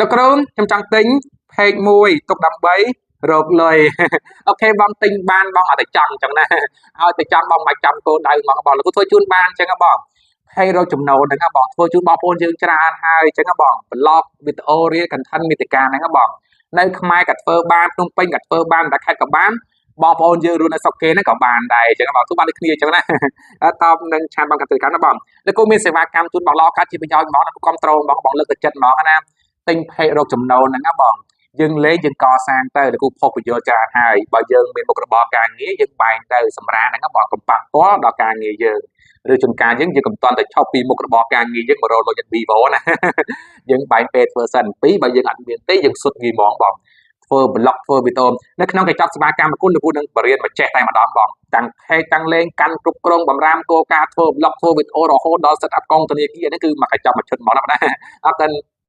លោកគ្រូខ្ញុំចង់ទិញ page មួយទុកដើម្បីរកលុយ OK បងទិញបានបងអត់តែចង់អញ្ចឹងណាឲ្យតែចង់បងមិនចាំគោលដៅហ្មងបងលោកគ្រូធ្វើជូនបានអញ្ចឹងបង page រកចំណូលហ្នឹងបងធ្វើជូនបងប្អូនយើងច្រើនហើយអញ្ចឹងបង blog វីដេអូ reel content មាតិកាហ្នឹងបងនៅខ្មែរក៏ធ្វើបានភ្នំពេញក៏ធ្វើបានតែខេត្តក៏បានបងប្អូនយើងរស់នៅស្រុកគេហ្នឹងក៏បានដែរអញ្ចឹងបងធ្វើបានដូចគ្នាអញ្ចឹងណាតបនឹង chat បងកតិកម្មណាបងលោកគ្រូមានសេវាកម្មជូនបងល្អកាត់ជាប្រយោជន៍ហ្មងគ្រប់ត្រូលហ្មងបងលើកទឹកចិត្តហ្មងណាទិញ page រកចំណូលហ្នឹងណាបងយើងលេងយើងកសាងទៅលោកគ្រូផុសបញ្យល់ច្រើនហើយបើយើងមានមុខរបរការងារយើងបែងទៅសម្រាប់ហ្នឹងបងកំប៉ះពាល់ដល់ការងារយើងឬជួនកាលយើងយើងកំតន់តែឈប់ពីមុខរបរការងារយើងមករកលុយ Vivo ណាយើងបែងពេលធ្វើសិនពីរបើយើងអត់មានទេយើងសុទ្ធងាយហ្មងបងធ្វើ blog ធ្វើវីដេអូនៅក្នុងកញ្ចប់សេវាកម្មគុណលោកគ្រូនឹងបរៀនមកចេះតែម្ដងបងតាំង page តាំងលេងកាន់គ្រប់គ្រងបំរាមគោលការណ៍ធ្វើ blog ធ្វើវីដេអូរហូតដល់ set up កងធនាគារនេះគឺមកកញ្ចប់មួយឈុតហ្មងណាអរគុណ។